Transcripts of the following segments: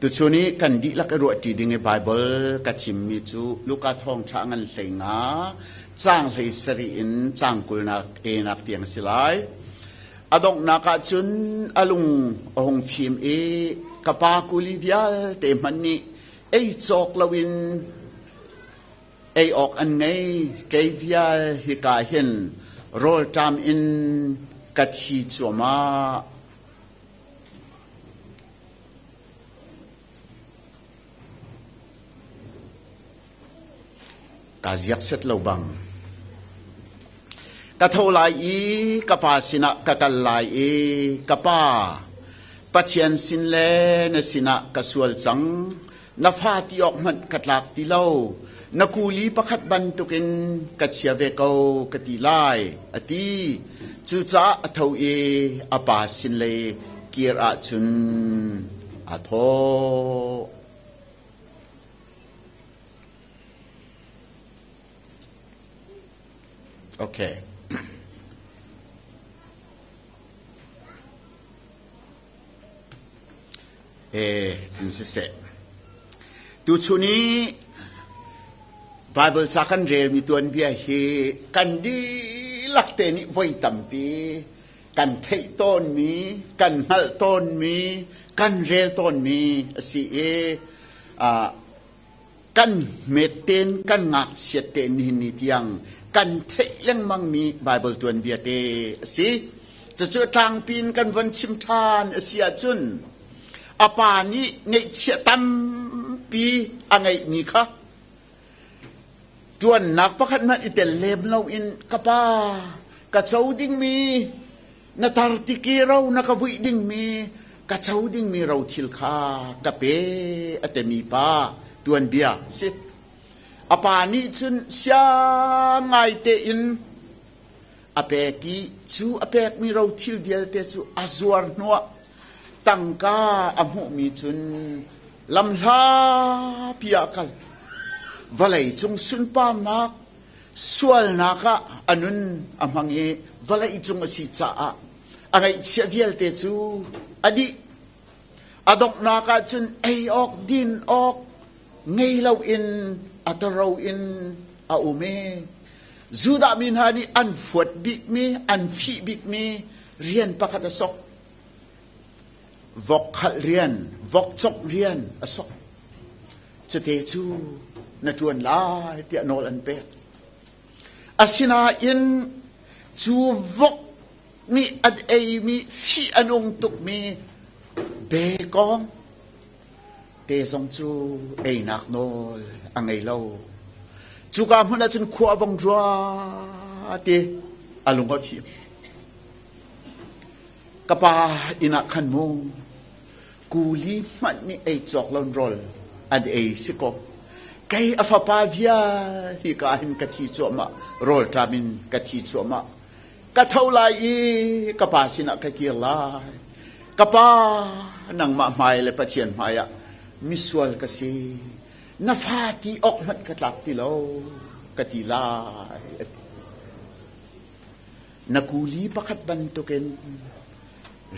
Tuchun i kan dihlak i ruahṭi ding i Baibal ka thimmi cu Luka Thawngṭha ngan 15 caang 17 in caang 20 enak tiang a si lai. A donghnak ah cun a lung a hung fim i ka pa kuli vialte hmanh nih ei cawk loin ei awk an ngei. Kei vial hika hin rawlṭam in ka thi cuahmah. Kaa ziak set lo bang. Ka tho lai i ka pa sinah ka kal lai i ka pa, Pathian sin le na sinah ka sual cang. Na fa ti awk hmanh ka tlak ti lo. Na kuli pakhat bantukin ka chia ve ko ka ti lai, a ti. Cucaah a tho i a pa sin lei kir ahcun aa thawh. Okay. E tin siseh. Tuchun i Bible ca kan relmi tuanbia hi kan dihlak te nih voi tampi kan theih tawnmi, kan hngalh tawnmi, kan rel tawnmi a si i kan hmet tein kan ngakchiat tein nihin ni tiang kan theih lengmangmi Bible tuanbia te a si. Cucu tlangpi in kan von chim ṭhan a si ahcun a pa nih ngeihchiah tampi a ngeihmi kha Ṭuannak pakhat hmanh i tel lem loin ka pa, ka co dingmi na tar tiki ro na ka vuih dingmi ka co dingmi rothil kha ka pe a timi pa tuanbia si. A pa nih cun siang ngai tein a pek i cu a pekmi rothil vialte cu a zuar hnuah tangka a hmuhmi cun lamhlapi ah kal. Vawlei cung sunparnak sualnak ah a nun a hmang i vawlei cung a si caah a ngaihchiah vialte cu a dih. A donghnak ah cun ei awk din awk ngei loin a taro in a um i Judah mi hna nih an fuat bikmi, an fih bikmi rian pakhat a sok. Vok khalh rian, vok cawk rian a sok. Cute cu na ṭuan lai tiah nawl an pek. Asinain cu vok nih an eimi fih a nung tukmi bekawng te zong cu einak nawl a ngei lo. Cuka hmun ah cun khua a vong rua ti a lung a fim. Ka pa inn ah khan mu kuli hmanh nih ei cawk lon rawl an ei si kaw kei a fapa vial hi ka hin ka thi cuahmah rawlṭam in ka thi cuahmah Ka tho lai i ka pa sinah ka kir lai. Ka pa, nangmah hmai le Pathian hmaiah misual ka si. Na fa ti awk hmanh ka tlak ti lo, ka ti lai. A ti. Na kuli pakhat bantukin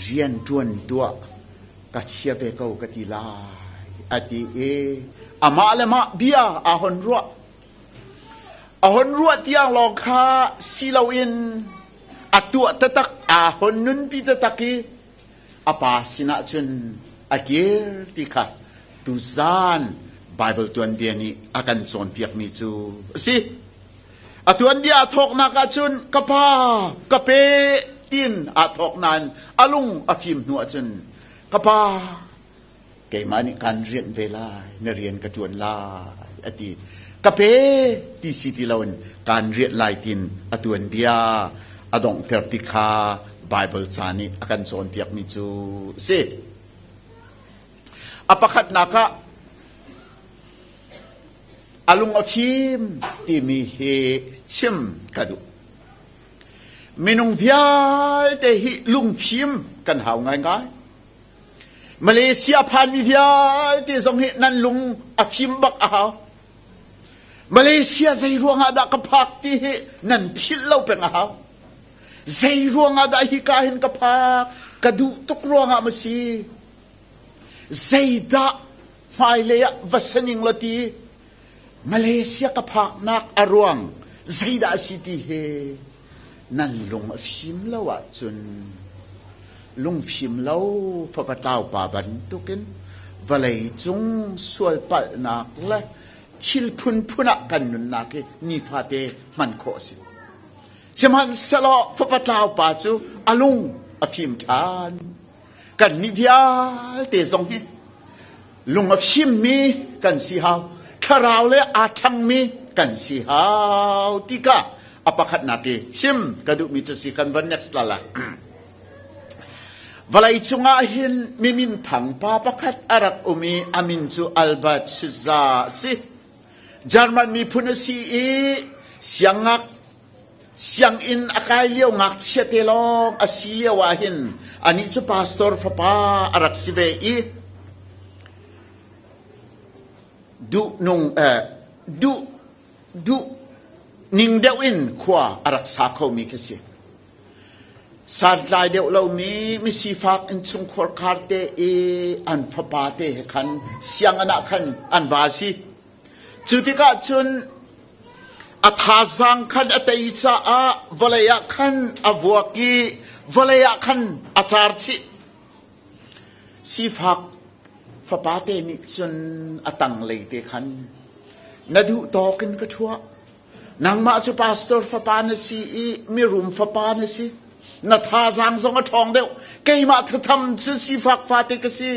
rian ṭuan tuah ka chia ve ko ka ti lai, a ti i amah le mah bia aa hon ruah. A hon ruah tiang lawng kha si loin a tuah taktak, aa hon nunpi taktak i a pa sinah cun a kir ti kha tuzaan Baibal tuanbia nih a kan cawnpiakmi cu a si. A tuanbia a thawknak ah cun ka pa ka pe tiin aa thawk nain a lung a fim hnu ah cun ka pa keimah nih kaan rianh ve lai, na rian ka ṭuan lai, a ti. Ka pe ti si ti loin kaan rianh lai tiin a tuanbia a donghter ti kha Baibal ca nih a kan cawnpiakmi cu a si. A pakhatnak ah a lung a fim timi hi chim ka duh. Minung vialte hi lungfim kan hau ngaingai. Malaysia phanmi vialte zong hi nan lung a fim bak a hau. Malaysia zei ruangah dah ka phak ti hi nan philh lo peng a hau. Zei ruangah dah hika hin ka phak ka duh tuk ruangah ma si. Zeidah Hmailei ah va saning law ti Malaysia ka phaknak a ruang zeidah a si ti hi nan lung a fim lo ahcun lungfim lo fapa tlau pa bantukin vawlei cung sualpalhnak le thil phunphun ah kan nunnak hi nifate hman khawh a si. Sihmanhsehlaw fapa tlau pa cu a lung a fim ṭhan. Kannih vialte zong hi lung a fimmi kan si hau. Thlarau le aa ṭhangmi kan si hau ti kha a pakhatnak i chim ka duhmi cu si kan van next la la. Vawlei cungah hin mi minthang pa pakhat a rak um i a min cu Albert Schweitzer a si. German miphun a si i siangngak sianginn a kai lio ngakchia te lawng a si lio ah hin anih cu pastor fapa a rak si ve i duh nung eh, duh duh ning deuh in khua a rak sa khomi khi si. Santlai deuh lomi misifak innchungkhar khar te i an fapa te he khan sianginn ah khan an va si. Cu tikah cun a thazaang khan a tei caah vawlei ah khan a vuak i vawlei ah khan a car chih. Sifak fapa te nih cun a tanglei te khan na duh tawk in ka ṭhuah. Nangmah cu pastor fapa na si i mirum fapa na si. Na thazaang zong a ṭhawng deuh. Keimah thatham cu sifak fate ka si.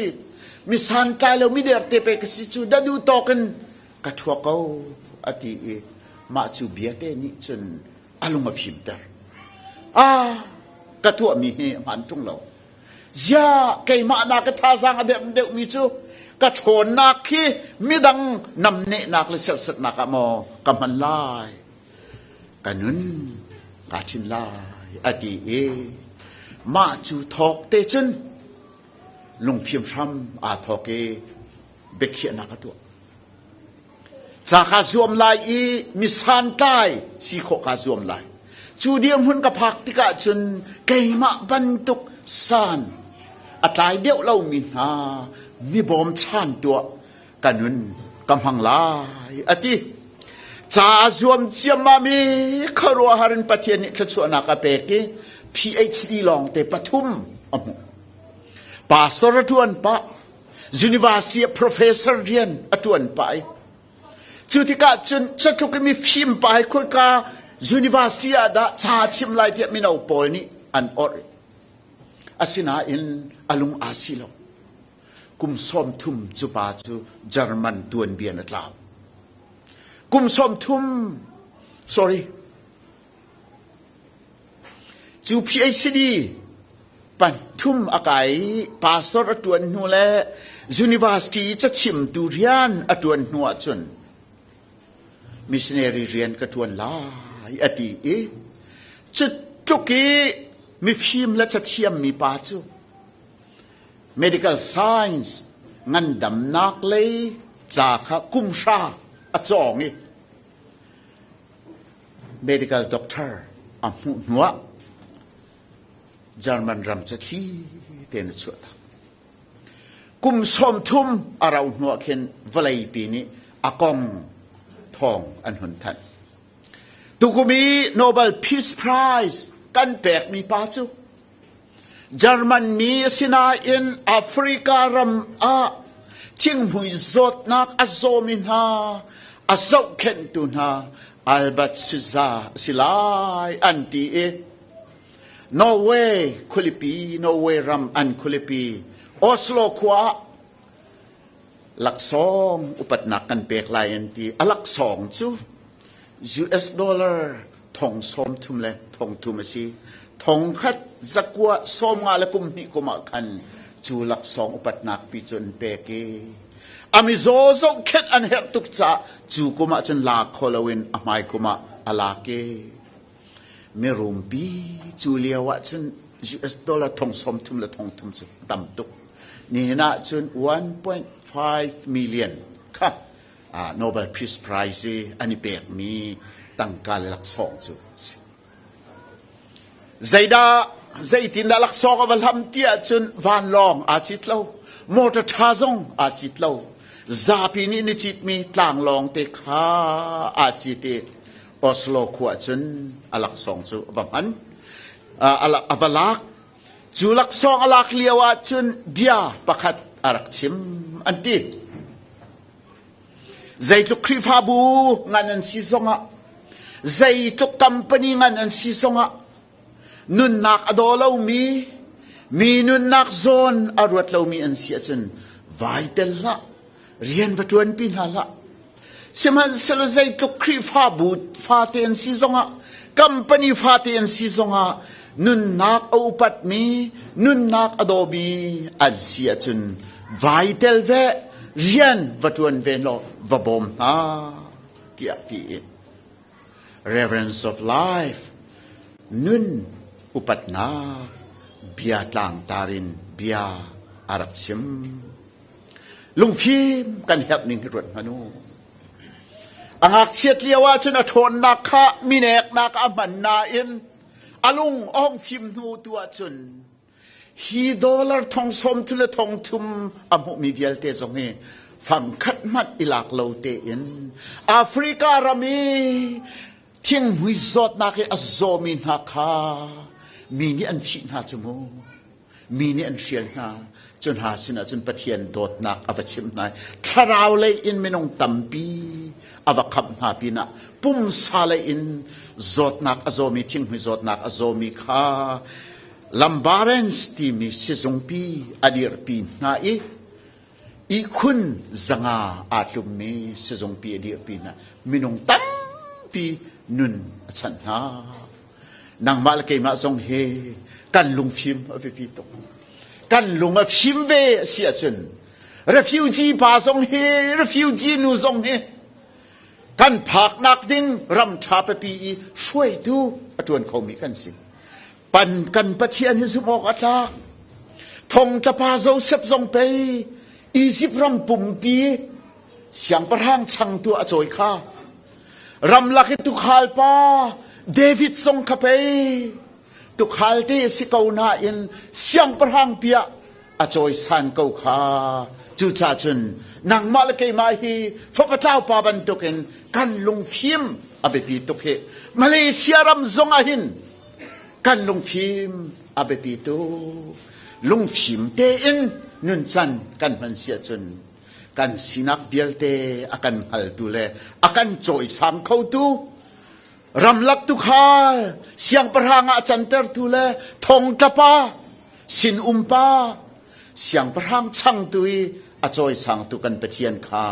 Mi santlai lo mi derte pe ka si cu na duh tawk in ka ṭhua ko a ti i mah cu bia te nih cun a lung a fimter. Ah, ka tuahmi hi a hmaan ṭung lo. Ziah keimah na ka thazaang a deuh deuhmi cu ka ṭhawnnak hi midang namnehnak le serhsatnak ah maw ka hman lai ka nun kaa ṭhin lai a ti i mah cu thawk te cun lungfim hram aa thawk i biakhiahnak a tuah. Ca kaa zuam lai i mi santlai si khawh kaa zuam lai. Cu dirhmun ka phak tikah cun keimah bantuk san a tlai deuh lomi hna mi bawmchan tuah ka nun ka hmang lai a ti. Ca a zuam ciammam i khuaruahhar in Pathian nih thluachuahnak a pek i PhD lawngte pathum a hmuh. Pastor a ṭuan pah, University ah professor rian a ṭuan pah i cu tikah cun catluk i mifim pa hi khoika university ah dah ca chim lai tiah mino pawl nih an orh. Asinain a lung aa si lo. Kum 30 cu pa cu German tuanbia na tlau. Kum 30 sorry Cu PhD pathum a kai i pastor a ṭuan hnu le university i cachimtu rian a ṭuan hnu ahcun missionary rian ka ṭuan lai a ti i cu tluk i mifim le cathiammi pa cu medical science ngandamnak lei ca kha kum hra a cawng i Medical doctor a hmuh hnuah German ram cu thli tein a chuahtak. Kum 30 a rauh hnuah khin vawleipi nih a kong thawng an hun thanh. Tukum i Nobel Peace Prize kan pekmi pa cu German mi a si nain Africa ram ah thinghmui zawtnak a zawmi hna a zohkhenhtu hna Albert Schweitzer a si lai an ti i Norway khualipi Norway ram an khualipi Oslo khua ah laksawng upatnak kan pek lai an ti. A laksawng cu US dollar thong 30 le thong thum a si. Thong khat zakua 50 le kum hnih kum ah khan cu laksawng upatnak pi cu an pek i a mizaw zohkhenh an herh tuk caah cu kum ah cun la kho loin a hmai kum ah a lak i Mirumpi cu lio ahcun US dollar thong 30 le thong thum cu tam tuk. Nihin ahcun 1.5 million kha Nobel Peace Prize i an i pekmi tangka le laksawng cu si. Zeidah zeitindah laksawng a va hlam ti ahcun vanlawng aa cit lo, motor ṭha zong aa cit lo. Zapi nih ni citmi tlanglawng te kha aa cit i Oslo khua cun a laksawng cu a va hman. A va lak. Cu laksawng a lak lio ah cun bia pakhat a rak chim an ti. Zeitluk Khrihfabu ngan an si zongah, zeitluk company ngan an si zongah, nunnak a daw lomi, mi nunnak zawn a ruat lomi an si ahcun vai tel hlah, rian va ṭuanpi hna hlah. Sihmanhsehlaw zeitluk Khrihfabu fate an si zongah, company fate an si zongah, nunnak a upatmi, nunnak a dawmi an si ahcun vai tel ve, rian va ṭuan ve law va bawm hna tiah ti i Reverence of Life nun upatnak bia tlangtar in bia a rak chim. Lungfim kan herh ning hi ruat hmanh u. A ngakchiat lio ahcun a ṭhawnnak kha mineknak a hman nain a lung a hung fim hnu tu ahcun hi dollar thong sawm thu le thong thum a hmuhmi vialte zong hi fangkhat hmanh i lak lo tein Africa ram i thinghmui zawtnak i a zawmi hna kha mi nih an thih hna cu mu. Mi nih an hrial hna. Cu hna sinah cun Pathian dawtnak a va chimh hna i thlarau lei in minung tampi a va khamh hna pinah pumsa lei in zawtnak a zawmi thinghmui zawtnak a zawmi kha Lambarens timi sizungpi a dirhpi hna i ihkhun zanga aa tlummi sizungpi a dirhpi hna minung tampi nun a chanh hna. Nangmah le keimah zong hi kan lungfim a biapi tuk. Kan lung a fim ve a si ahcun refugee pa zong hi refugee nu zong hi kan phaknak ding ram ṭha pipi i hruaitu a ṭuan khomi kan si. Pan kan Pathian hi zumh awk a tlak. Thongtla pa Joseph zong pei Egypt ram pumpi siangpahrang changtu a cawi kha. Ramlak i tuukhal pa David zong kha pei tuukhal te a si ko nain siangpahrang piah a cawisan ko kha. Cucaah cun nangmah le keimah hi fapa tlau pa bantukin kan lungfim a biapi tuk hi. Malaysia ram zong ah hin kan lungfim a biapi tuk. Lungfim tein nuncan kan hman si ahcun kan sinak vialte a kan hngaltu le a kan cawisang khotu ramlak tukhal siangpahrang ah a cantertu le thongtlapa sinumpa siangpahrang changtu i a cawisangtu kan Pathian kha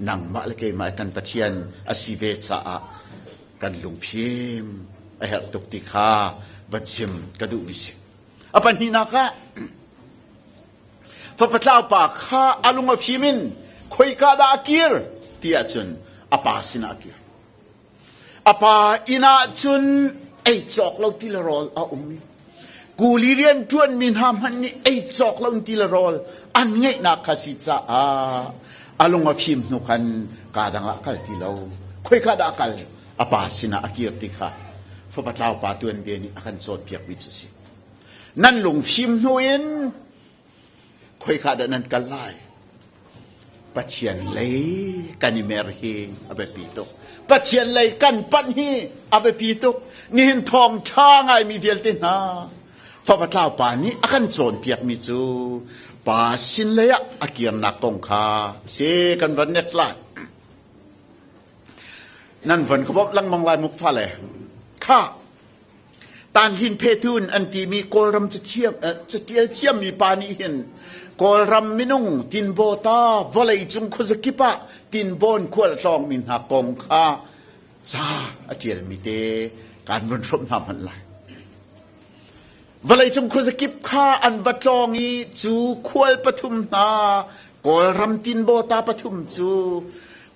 nangmah le keimah kan Pathian a si ve caah kan lungfim a herh tuk ti kha va chim ka duhmi si. A pahnihnak ah Fapa tlau pa kha a lung a fim in khoika dah a kir ti ahcun a pa sinah a kir. A pa inn ah cun ei cawk lo ti le rawl a um i kuli rian ṭuanmi hna hmanh nih ei cawk lo ti le rawl an ngeihnak kha si caah a lung a fim hnu khan kaa dang ah kal ti lo. Khoika dah a kal? A pa sinah a kir ti kha fapa tlau pa tuanbia nih a kan cawnpiakmi cu a si. Nan lungfim hnu in khoika dah nan kal lai? Pathian lei kan i mer hi a biapi tuk. Pathian lei kan panh hi a biapi tuk. Nihin thawng ṭha ngaimi vialte hna fapa tlau pa nih a kan cawnpiakmi cu pa sin lei ah a kirnak kong kha si kan van next lai. Nan von ka bawmh lengmang lai muk fale. Kha Tanhlin Phetun an timi Kawlram catial thiammi pa nih hin Kawlram minung tinbawta vawleicung khuazakip ah tinbawn khual a tlawngmi hna kong kha ca a ṭialmi te kaan vun hrawmh hna hmanh lai. Vawleicung khuazakip kha an va tlawng i cu khual pathum hna Kawlram tinbawta pathum cu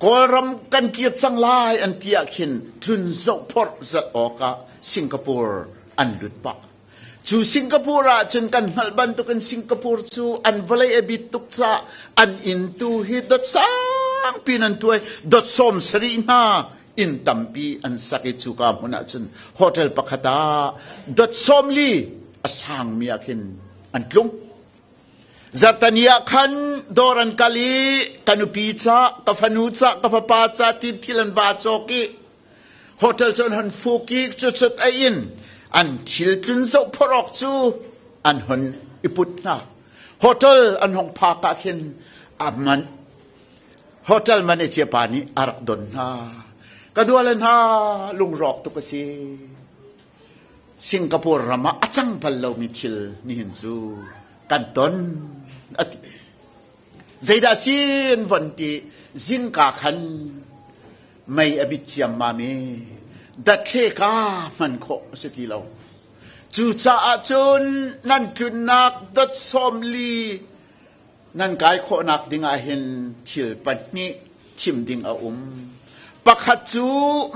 Kawlram kan kir cang lai an ti ah khin tlun zohphorh zalh awkah Singapore an lut pah. Cu Singapore ah cun kan hngalh bantukin Singapore cu an vawlei a bit tuk caah an inn tu hi dot sangpi in an tuai dot sawm sarih hna inn tampi an sak i cuka hmun ah cun hotel pakhat ah dot sawm li a sangmi ah khin an tlung. Zarhteni ah khan dawr an kal i ka nupi ca, ka fanu ca, ka fapa ca ti thil an va cawk i hotel cu an hon fuk i cucut ei in an thil tlun zoh phorh awk cu an hon i put hna. Hotel an hong phak ah khin a man hotel manager pa nih a rak don hna. Ka duale hna lungrawk tuk a si. Singapore ram ah a cang bal lomi thil nihin cu kan ton a ti. Zeidah sin von ti zingka khan mei a bit ciammam i dathle ka hman khawh a si ti lo. Cucaah cun nan tlunnak dot 40 nan kai khawhnak ding ah hin thil pahnih chim ding a um. Pakhat cu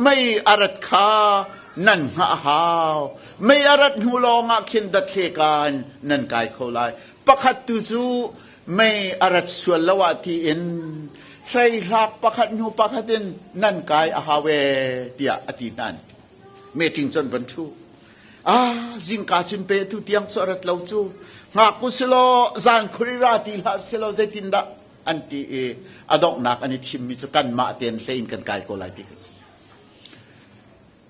mei a rat kha nan hngah a hau. Mei a rat hnu lawngah khin dathle kaan nan kai kho lai. Pakhat tu cu mei a rat sual lo ah tiin hleihlak pakhat hnu pakhat in nan kai a hau ee tiah a ti hna. Meeting cu an van ṭhu. Ah, zingka cun pe tu tiang cu a rat lo cu. Ngak u silaw zan khuri ra ti hlah silaw zeitindah an ti i a donghnak an i thimmi cu kanmah tein hlei in kan kai ko lai ti kha si.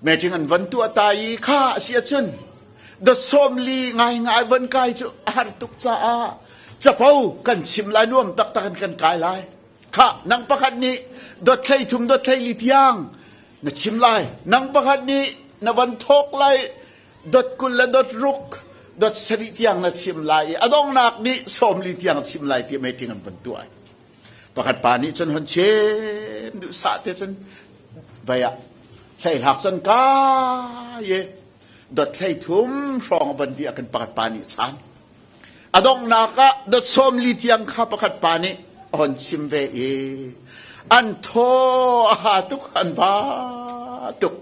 Meeting an van tuah ta i kha a si ahcun dot 40 ngaingai van kai cu a har tuk caah capo kan chim lai nuam taktak in kan kai lai. Kha nang pakhat nih dot 33 dot 14 tiang na chim lai nang pakhat nih na van thawk lai dot 20 le dot ruk dot sarih tiang na chim lai i a donghnak nih 40 tiang chim lai ti meeting an van tuah pakhat pa nih cun hon chim duh sah te cun vai ah hleihlak cun ka ye dot 33 hrawng van di ah kan pakhat pa nih chan A donghnak ah dot 40 tiang kha pakhat pa nih a hon chim ve i an thaw a ha tuk an ba tuk.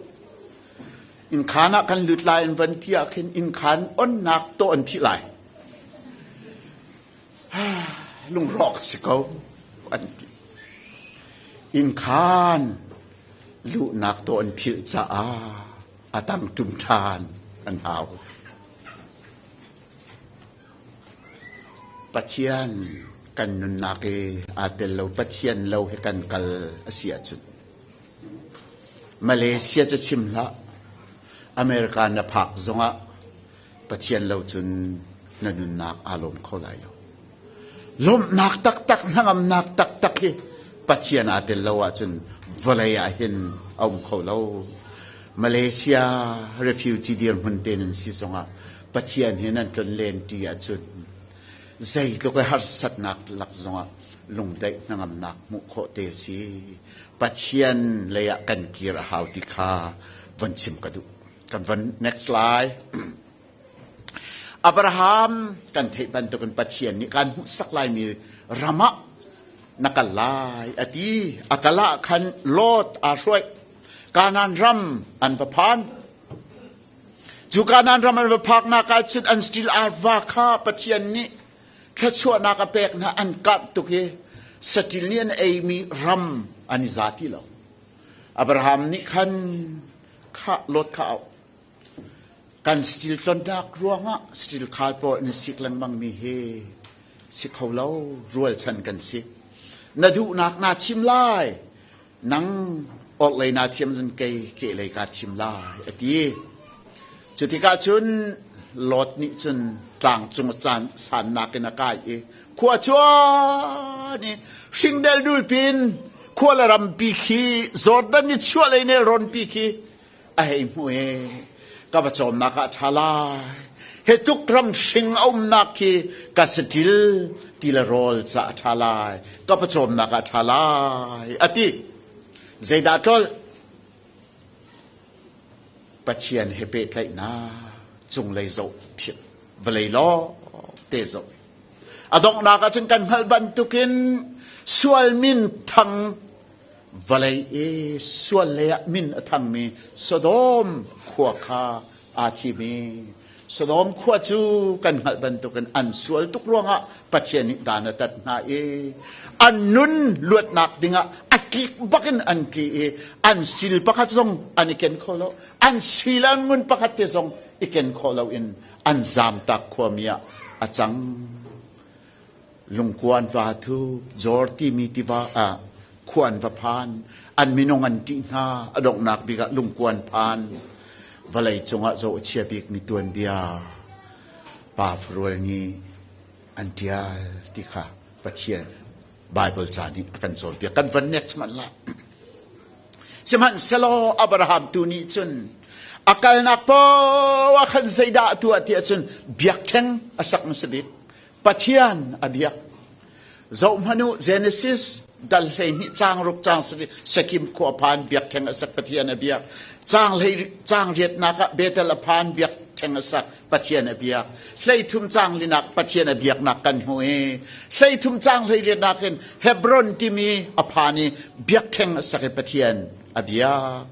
Innkhaan ah kan lut lai an van ti ah khin innkhaan onnak tawh an phih lai. Lungrawk si ko an ti. Innkhaan luhnak tawh an philh caah a tang ṭum ṭhan an hau. Pathian kan nunnak i aa tel lo Pathian lo he kan kal a si ahcun Malaysia cu chim hlah America na phak zongah Pathian lo cun na nunnak aa lawm kho lai lo. Lawmhnak taktak hnangamnak taktak hi Pathian aa tel lo ahcun vawlei ah hin a um kho lo. Malaysia refugee dirhmun te nan si zongah Pathian he nan tlonlen ṭi ahcun zeitluk i harsatnak lak zongah lungdaih hnangamnak hmuh khawh te a si. Pathian lei ah kan kir a hau ti kha von chim ka duh. Kan von next slide. Abraham kan theih bantukin Pathian nih kan hmuhsak laimi ram ah na kal lai a ti. A kal ah khan Lot aa hruai. Kanaan ram an va phan. Cu Kanaan ram an va phaknak ah cun an stil arva kha Pathian nih thluachuahnak a pek hna an karh tuk i saṭil nih an eimi ram an i za ti lo. Abraham nih khan kha Lot kha auh. Kan saṭil tlonnak ruangah saṭil khal pawl an i sik lengmangmi hi si kho lo rualchan kan si. Na duhnak naa thim lai. Nang orhlei naa thiam cun kei kehlei kaa thim lai a ti. Cu tikah cun Lot nih cun tlang cung caan sannak in a kai i khua cuan i hringdel dulpin khua le rampi khi Jordan ni chuahlei nelrawnpi khi a hei hmuh i ka va cawmnak ah ṭha lai he tuk ram hring a umnak khi ka saṭil ti le rawl ca a ṭha lai ka pa cawmnak ah ṭha lai a ti zeidah ṭolh Pathian he pehtlaihnak cunglei zoh philh vawlei lawng te zoh a donghnak ah cun kan hngalh bantukin sual min thang Vawlei i sual lei ah min a thangmi Sodom khua kha aa thim i Sodom khua cu kan hngalh bantukin an sual tuk ruangah Pathian nih dan a tat hna i an nun luatnak dingah a tlik bakin an tli i an sil pakhat zong an i ken kho lo an sui le an ngun pakhat te zong i ken khawh loin an zamtak khuami ah a cang. Lungkua an va thu, Jor timi tiva ah khua an va phan. An minung an ṭih hna. A donghnak bik ah lungkua an phan. Vawlei cungah zoh a chia bikmi tuanbia pa farual nih an ṭial ti kha Pathian Baibal ca nih a kan cawnpiak. Kan van next hmanh lai. Sihmanhsehlaw Abraham tu nih cun a kalnak poah khan zeidah a tuah ti ahcun biakṭheng a sak hmasa bik. Pathian a biak. Zohhmanh u Genesis dal 12 caang ruk caang sarih Shekim khua phan biakṭheng a sak Pathian a biak. Caang hlei caang riatnak ah Bethel a phan biakṭheng a sak Pathian a biak. 13 caang linak Pathian a biaknak kan hmu i 13 caang 18 in Hebron timi a phan i biakṭheng a sak i Pathian a biak.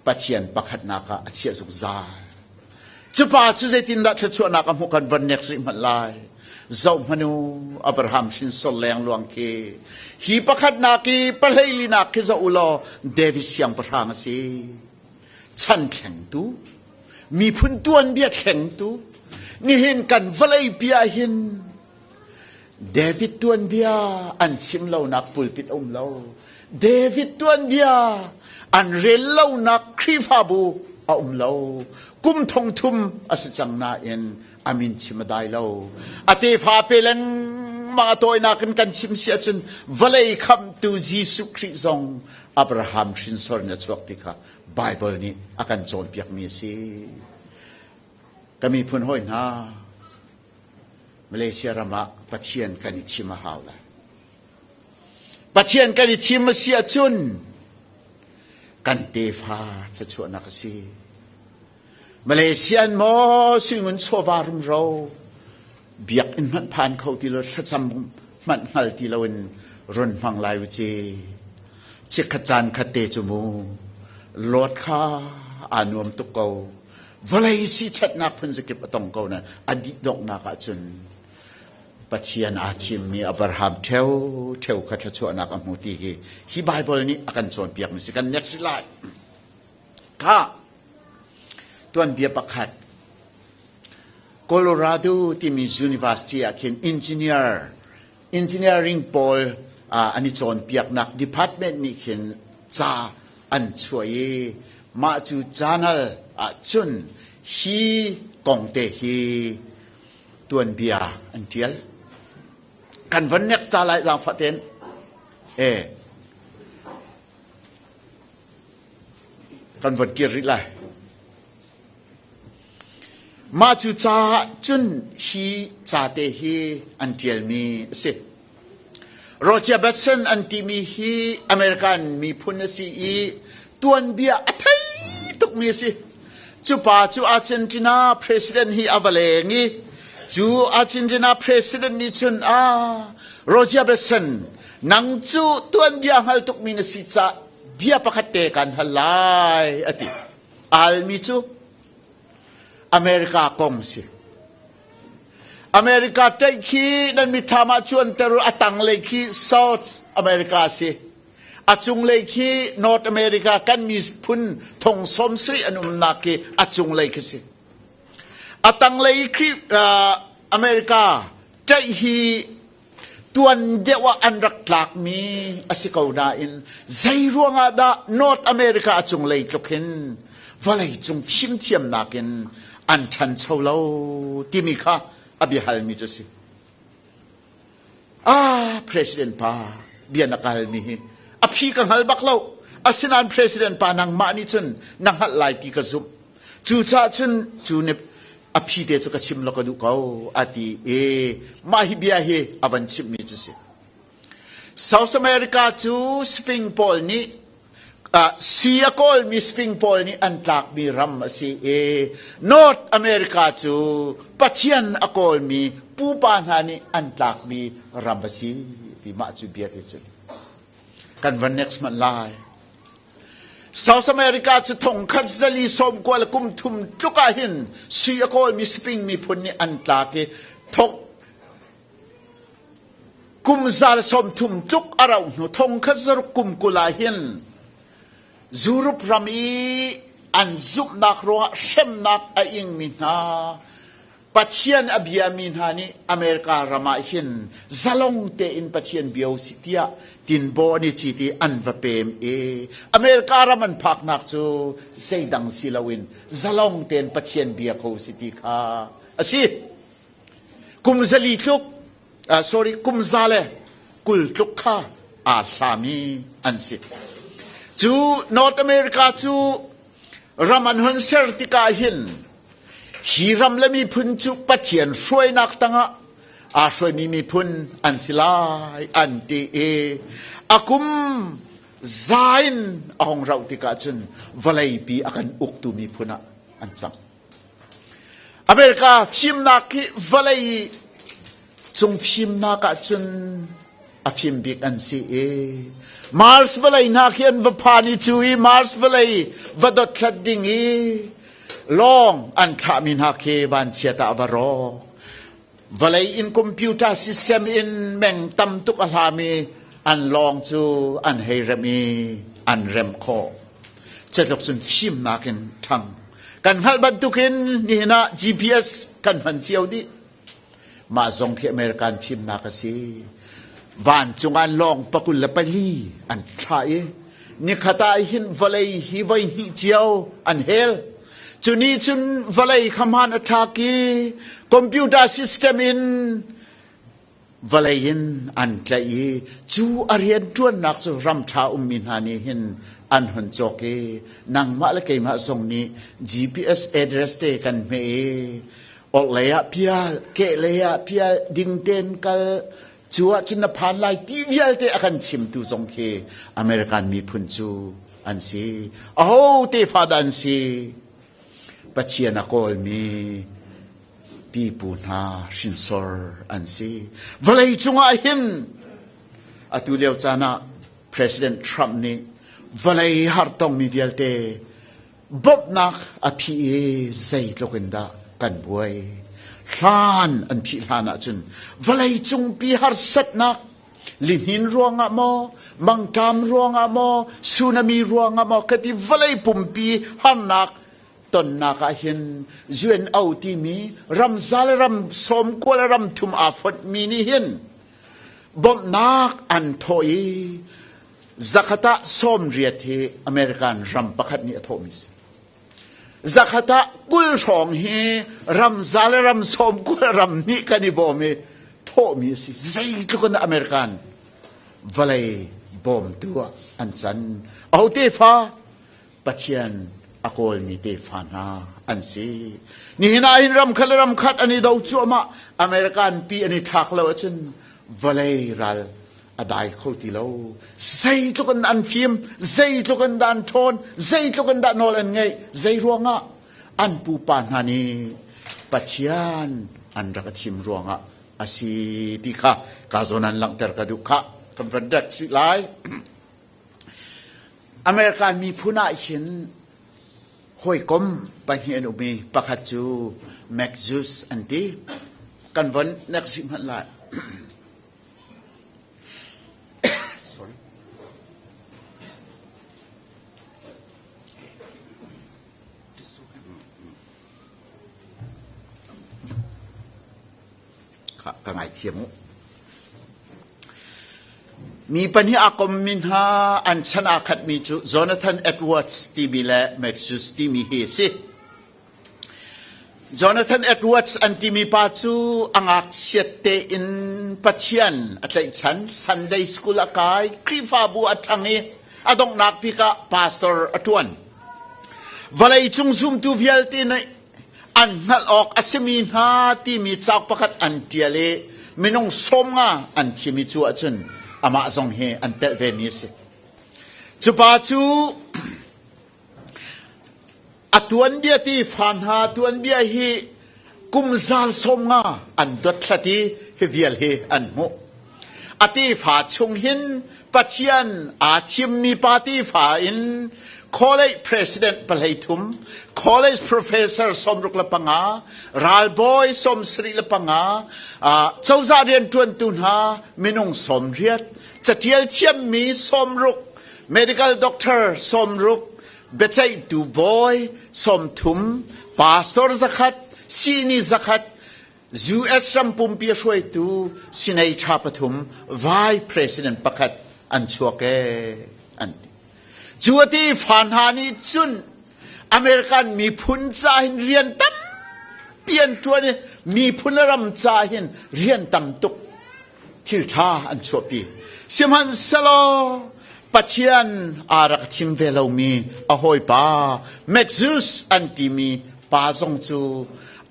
Pathian pakhatnak ah a chiah zungzal. Cu pa cu zeitindah thluachuahnak a hmuh kan von nek rih hmanh lai. Zoh hmanh u, Abraham hrinsor lengluang khi. Hi pakhatnak i pahleilinak khi zoh u law David siangpahrang a si. Chan thlengtu, miphun tuanbia thlengtu, nihin kan vawleipi ah hin David tuanbia an chim lonak pulpit a um lo. David tuanbia an rel lonak Khrihfabu a um lo. Kum thong thum a si cang nain a min chim a dai lo. A tefa pe lengmang a tawinak in kan chim si ahcun vawlei khamhtu Jesuh Khrih zong Abraham hrinsor in a chuak ti kha Baibal nih a kan cawnpiakmi a si. Ka miphun hawi hna, Malaysia ram ah Pathian kan i thim a hau lai. Pathian kan i thim a si ahcun kan tefa thluachuahnak a si. Malaysian maw suingun chawva rumro biakinn hmanh phan kho ti lo thlacam hmanh hngal ti loin run hmang lai u ci. Chikkhat caan khat te cu mu Lord kha aa nuam tuk ko. Vawlei si ṭhatnak phun zakip a tong ko nain a dih donghnak ahcun Pathian aa thimmi Abraham ṭheu ṭheu kha thluachuahnak a hmu ti hi hi Baibal nih a kan cawnpiakmi si kan nek si lai. Kha tuanbia pakhat Colorado timi university ah khin engineer engineering pawl an i cawnpiaknak department nih khin ca an chuah i mah cu journal ah cun hi kong te hi tuanbia an ṭial. Kan von nek ta lai zaangfah tein. E kan von kir rih lai. Mah cu caah cun hi ca te hi an ṭialmi a si. Roger Batson an timi hi American miphun a si i tuanbia a thei tukmi a si. Cu pa cu Argentina president hi a va leng i cu Argentina president nih cun ah Roger Batson nang cu tuanbia hngal tukmi na si caah bia pakhat te kan hal lai a ti. Almi cu America kong si. America ṭaih khi nan mitthlam ah cuanter u a tanglei khi South America si. A cunglei khi North America kan miphun thong sawm sarih an umnak khi a cunglei khi si. A tanglei khi uh, America ṭaih hi Tuan deuh ah an rak tlakmi a si ko nain zei ruangah dah North America a cunglei tluk hin vawleicung fimthiamnak in an ṭhancho lo timi kha a biahalmi cu a si. Ah, President pa bia na ka halmi hi a phi ka hngal bak lo. Asinain President pa nangmah nih cun na hngalh lai ti ka zumh. Cucaah cun cu nih a phi te cu ka chim law ka duh ko a ti i mah hi bia hi a van chimhmi cu si. South America cu Spain pawl nih uh, sui a kawlmi Spain pawl nih an tlakmi ram a si i North America cu Pathian a kawlmi pupa hna nih an tlakmi ram a si ti mah cu bia te cu kan van next hmanh lai. South America cu thongkhat zali sawmkua le kum thum tluk ah hin sui a kawlmi Spain miphun nih an tlak i thok kum zal 30 tluk a rauh hnu thongkhat zaruk kum 20 ah hin Europe ram i an zumhnak ruangah hremnak a ingmi hna. Pathian a biami hna nih America ram ah hin zalong tein Pathian bia usih tiah tinbaw an i cit i an va pem i America ram an phaknak cu zeidang si loin zalong tein Pathian bia kho usih ti kha a si. Kum zali tluk, uh, sorry, kum za le 20 tluk kha aa hlami an si. Cu North America cu ram an hun ser tikah hin hi ram le miphun cu Pathian hruainak tangah aa hruaimi miphun an si lai an ti i a kum za in a hong rauh tikah cun vawleipi a kan uktu miphun ah an cang. America fimnak hi vawlei cung fimnak ahcun a fim bik an si i Mars vawlei hna khi an va phan i cu i Mars vawlei va dothlat ding i lawng an thlahmi hna khi vanchiat ah va rawk. Vawlei in computer system in meng tam tuk a hlami an lawng cu an hei remh i an remh khawh. Cetluk cun fimnak in ṭhang. Kan hngalh bantukin nihin ah GPS kan hman cio dih. Mah zong khi American thimnak a si. Vancung an lawng 24 an thlah i nikhat ah hin vawlei hi voi hnih cio an hel. Cu nih cun vawlei kha hmaan a thlak i computer system in vawlei in an tlaih i cu a rianṭuannak cu ram ṭha ummi hna nih hin an hun cawk i nangmah le keimah zong nih GPS address te kan hmeh i orhlei ah pial kehlei ah pial ding tein kal cu ahcun na phan lai ti vialte a kan chimtu zong khi American miphun cu an si. Aho tefa dah an si? Pathian a kawlmi pipu hna hrinsor an si. Vawlei cungah hin atu lio caan ah President Trump nih vawlei hartongmi vialte bawmhnak a phih i zeitluk in dah kan buai. Hlan an phih hlan ahcun vawlei cungpi harsatnak lihnin ruangah maw mangṭam ruangah maw tsunami ruangah maw ka ti vawlei pumpi harnak tonnak ah hin UNO timi ramza le ram sawmkua le ram thum aa fonhmi nih hin bawmhnak an thawh i zakhat ah 80 hi American ram pakhat nih a thawhmi si. Zakhat ah 20 hrawng hi ramza le ram 90 ram nih kan i bawm i thawhmi a si. Zeitluk in American vawlei bawmtu ah an can. Aho tefa Pathian a kawlmi tefa hna an si. Nihin ah hin ram khat le ram khat an i do cuahmah. American pi an i thlak lo ahcun vawlei ral a dai kho ti lo. Zeitluk in an fim, zeitluk in dah an ṭhawn, zeitluk in dah nawl an ngeih, zei ruangah an pupa hna nih Pathian an rak i thim ruangah a si ti kha ka zawn an langhter ka duh khah. Kan van dek si lai. American miphun ah hin hawikom pahnih an um i pakhat cu Maxus an ti. Kan von nek si hmanh lai. Sorry. Ka ngaithiam u. Mi pahnih aa kommi hna an chan aa khatmi cu Jonathan Edwards timi le Matthews timi hi a si. Jonathan Edwards an timi pa cu a ngakchiat tein Pathian a tlaihchan, Sunday school a kai, Khrihfabu a ṭhang i a donghnak bik ah pastor a ṭuan. Vawleicung zumtu vialte nih an hngalh awk a simi hna timi cauk pakhat an ṭial i minung 50 an thimi cu ahcun amah zong hi an telh vemi a si. Cu pa cu A tuanbia ti fa hna tuanbia hi kum zal 50 an dothlat i hi vial hi an hmuh. A tefa chung hin Pathian aa thimmi pa tefa in college president 23, college professor 65, ralbawi 75, cozah rianṭuantu hna minung 80, catial thiammi 60, medical doctor 60, biaceihtu bawi 30, pastor 100, sihni 100. US ram pumpi hruaitu sinei ṭha pathum vice president pakhat an chuak ee an ti. Cu a ti fa hna nih cun American miphun ca hin rian tampi an ṭuan i miphun le ram ca hin rian tam tuk thil ṭha an chuahpi. Sihmanhsehlaw Pathian aa rak thim ve lomi a hawipa Moses an timi pa zong cu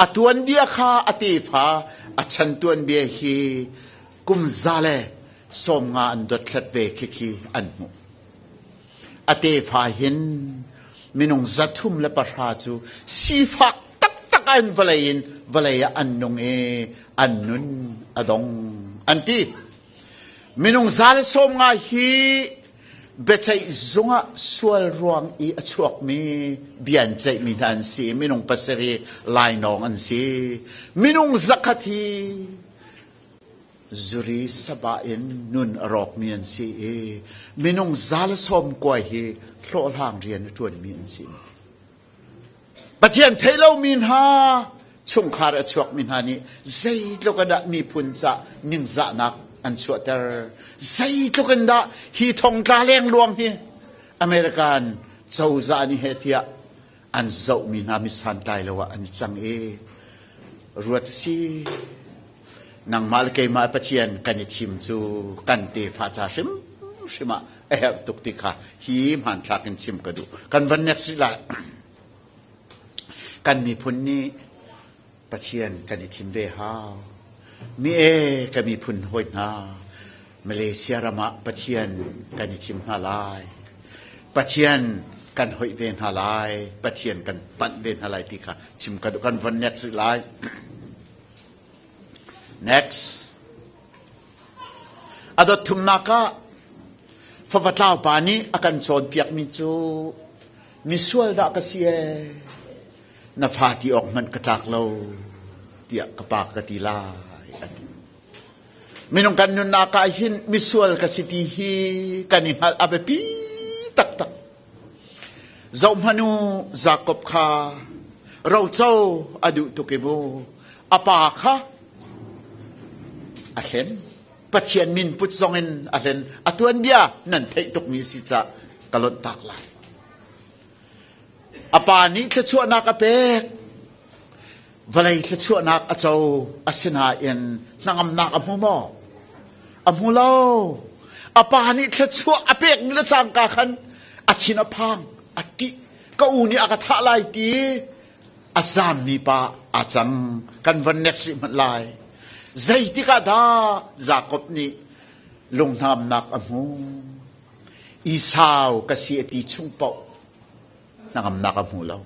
a tuanbia kha a tefa a chan tuanbia hi kum za le 90 an dothlat ve khikhi an hmuh. A tefa hin minung 310 cu sifak taktak in vawlei in vawlei ah an nung i an nun a dong an ti. Minung 190 hi biaceih zung ah sual ruang i a chuakmi bia an ceihmi hna an si. Minung pasarih lainawng an si. Minung 100 hi zuri sabah in nun a rawkmi an si i minung 190 hi hlawhhlang rian a ṭuanmi an si. Pathian thei lomi hna chungkhar a chuakmi hna nih zeitluk in dah miphun ca ningzahnak an chuahter zeitluk in dah hi thongtla lengluang hi American cozah nih heh tiah an zohmi hna misantlai lo ah an i cang i ruat si nangmah le keimah Pathian kan i thim cu kan tefa ca hrimhrim ah a herh tuk ti kha hi hmanthlak in chim ka duh. Kan van nek si lai. Kan miphun nih Pathian kan i thim ve hau. Mi e ka miphun hawi hna Malaysia ram ah Pathian kan i thim hna lai. Pathian kan hoih ve hna lai. Pathian kan panh ve hna lai ti kha chim ka duh. Kan von nek si lai. Next. A dot thumnak ah fapa tlau pa nih a kan cawnpiakmi cu misual dah ka si ee na fa ti awk hmanh ka tlak lo tiah ka pa ka ti lai a ti. Minung kan nunnak ah hin misual ka si ti hi kan i hngalh a biapi taktak. Zohhmanh u Jakob kha roco a duh tuk i mu a pa kha a hlen. Pathian min put zong in a hlen. A tuanbia nan theih tukmi si cah ka lonhtak lai. A pa nih thluachuahnak a pek. Vawlei thluachuahnak a co. Asinain hnangamnak a hmu maw? A hmu lo. A pa nih thluachuah a pekmi le cangka khan a thin a phang, a ṭih. Ka u nih a ka thah lai ti a zaammi pa aa cang. Kan von nek rih hmanh lai. Zeitik ah dah Jakob nih lunghnamnak a hmu? Esau ka si a ti chung paoh hnangamnak a hmu lo.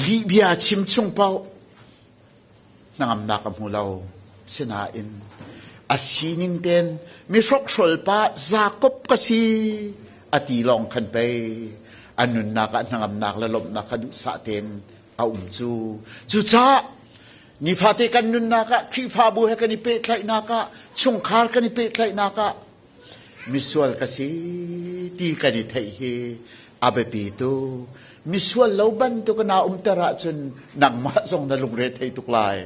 Lihbia chim chung paoh hnangamnak a hmu lo. Sinain a sining ten mi hrokhrol pa Jakob ka si a ti lawng khan pei a nunnak ah hnangamnak le lawmhnak kha duhsah tein a um cu. Cucaah nifate kan nunnak ah Khrihfabu he kan i pehtlaihnak ah chungkhar kan i pehtlaihnak ah Misual ka si ti kan i theih hi a biapi tuk. Misual lo bantuk naa umter ahcun nangmah zong na lungre thei tuk lai.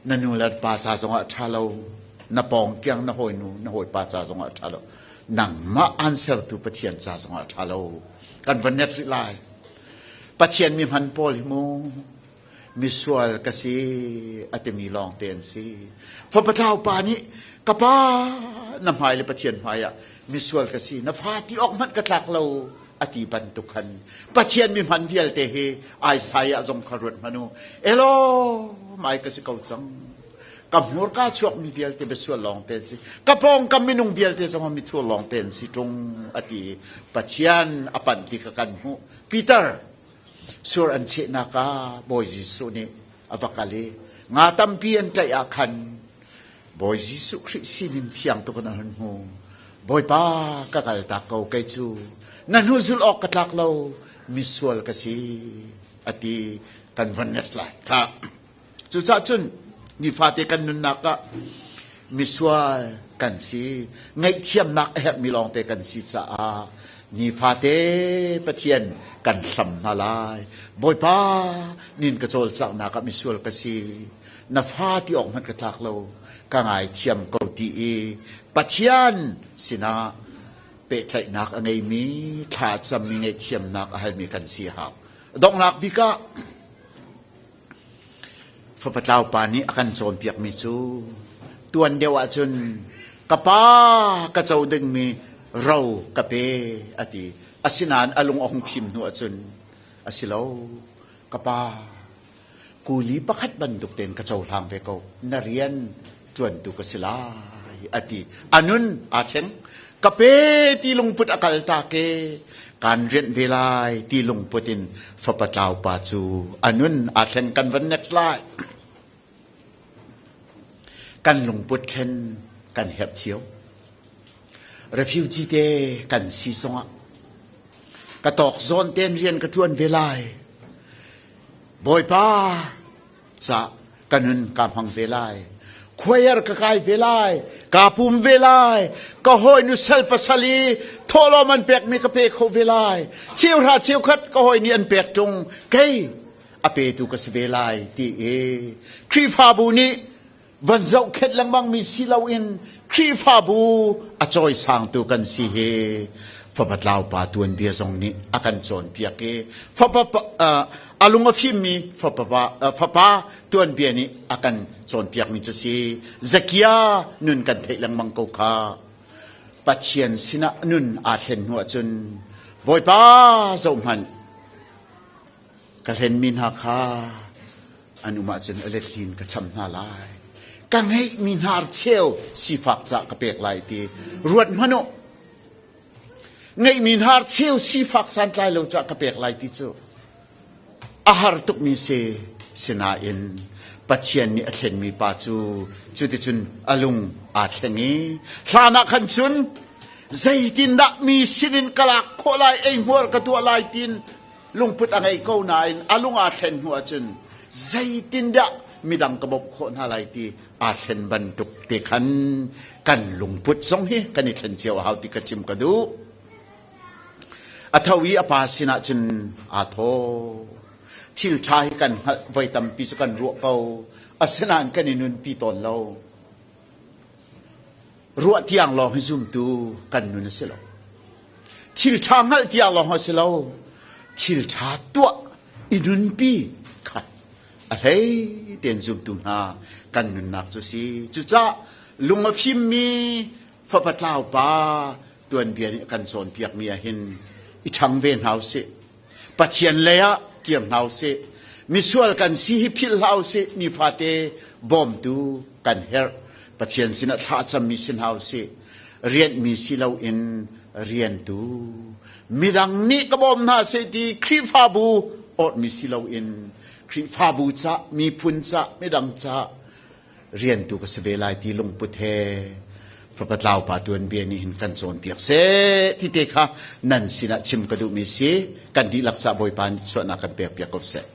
Na nu le pa ca zongah ṭha lo, na pawngkiang na hawinu na hawipa ca zongah ṭha lo, nangmah aan sertu Pathian ca zongah ṭha lo. Kan van net rih lai. Pathian mi hman pawl hi mu misual ka si a timi lawngte an si. Fapa tlau pa nih ka pa na hmai le Pathian hmai ah misual ka si na fa ti awk hmanh ka tlak lo a ti bantuk khan Pathian mi hman vialte hi Isaiah zong kha ruat hmanh u elaw mai ka si ko cang ka hmurka chuakmi vialte biasual lawngte an si ka pawngkam minung vialte zong mithur lawngte an si ṭung a ti Pathian a panh ti kha kan hmuh Peter Sur an chehnak ah Bawi Jesuh nih a va kal i nga tampi an tlaih ah khan Bawi Jesuh Khrih sining fiang tuk in a hun hmu. Bawipa ka kaltak ko kei cu na hnu zulh awk ka tlak lo misual ka si a ti kan von next lai kha. Cucaah cun nifate kan nunnak ah misual kan si, ngaihthiamnak a herhmi lawngte kan si caah nifate Pathian kan hlam hna lai. Bawipa nin ka cawlcanghnak ah misual ka si. Na fa ti awk hmanh ka tlak lo. Ka ngaithiam ko ti i Pathian sinah pehtlaihnak a ngeimi, thlacammi ngaihthiamnak a halmi kan si a hau. Donghnak bik ah Fapa tlau pa nih a kan cawnpiakmi cu tuan deuh ahcun ka pa ka co dingmi ro ka pe a ti. Asinain a lung a hung fim hnu ahcun a si lo ka pa kuli pakhat bantuk tein ka cohlang ve ko na rian ṭuantu ka si lai a ti. A nun aa thleng. Ka pe ti lungput a kal tak i kaan rianh ve lai ti lungput in fapa tlau pa cu a nun aa thleng kan van next lai. Kan lungput thlen kan herh cio. Refugee te kan si zongah ka tawk zawn ten rian ka ṭuan ve lai. Bawipa ca ka nun ka hmang ve lai choir ka kai ve lai ka pum ve lai ka hawi nu sal pasal i thawhlawm an pekmi ka pe kho ve lai cheuhra cheukhat ka hawi nih an pek ṭung kei a petu ka si ve lai ti i Khrihfabu nih van zohkhenh lengmangmi si loin Khrihfabu a cawisangtu kan si hi fapa tlaupa tuanbia zong nih a kan cawnpiak i fapa a lung a fimmi fapa fapa tuanbia nih a kan cawnpiakmi cu si Zakia nun kan theih lengmang ko kha Pathian sinah nun aa thlen hnu ahcun Bawipa zohhmanh Ka hlenmi hna kha an um ahcun a letlin ka cham hna lai. Ka ngeihmi hnarcheu sifak cah ka pek lai ti ruat hmanh u. Ngeihmi hnarcheu sifak santlai lo cah ka pek lai ti cu a har tukmi si. Sinain Pathian nih a thlenmi pa cu cuticun a lung aa thleng i hlan ah khan cun zeitindah mi sinin ka lak khawh lai eihmuar ka tuah lai tiin lungput a ngei ko nain a lung aa thlen hnu ahcun zeitindah midang ka bawmh khawh hna lai ti aa thlen bantuk te khan kan lungput zong hi kan i thlen cio a hau ti ka chim ka duh. A tho i a pa sinah cun aa thawh. Thil ṭha hi kan hngalh voi tampi cu kan ruah ko. Asinain kan i nunpi tawn lo. Ruah tiang lawng hi zumtu kan nun a si lo. Thil ṭha hngalh tiang lawng a si lo. Thil ṭha tuah i nunpi kha a hlei tein zumtu hna kan nunnak cu si. Cucaah lung a fimmi fapa tlau pa tuanbia nih a kan cawnpiakmi ah hin i ṭhang ve hna usih. Pathian lei ah kir hna usih. Misual kan si hi philh hlah usih. Nifate bawmtu kan herh. Pathian sinah thla a cammi si hna usih. Rianhmi si loin riantu. Midang nih ka bawm hna seh ti Khrihfabu awrhmi si loin Khrihfabu ca, miphun ca, midang ca riantu ka si ve lai ti lungput he fapa tlaupa tuanbia nih hin kan cawnpiak seh ti te kha nan sinah chim ka duhmi si kan dihlak ca Bawipa nih chuahnak kan pek piak ko seh.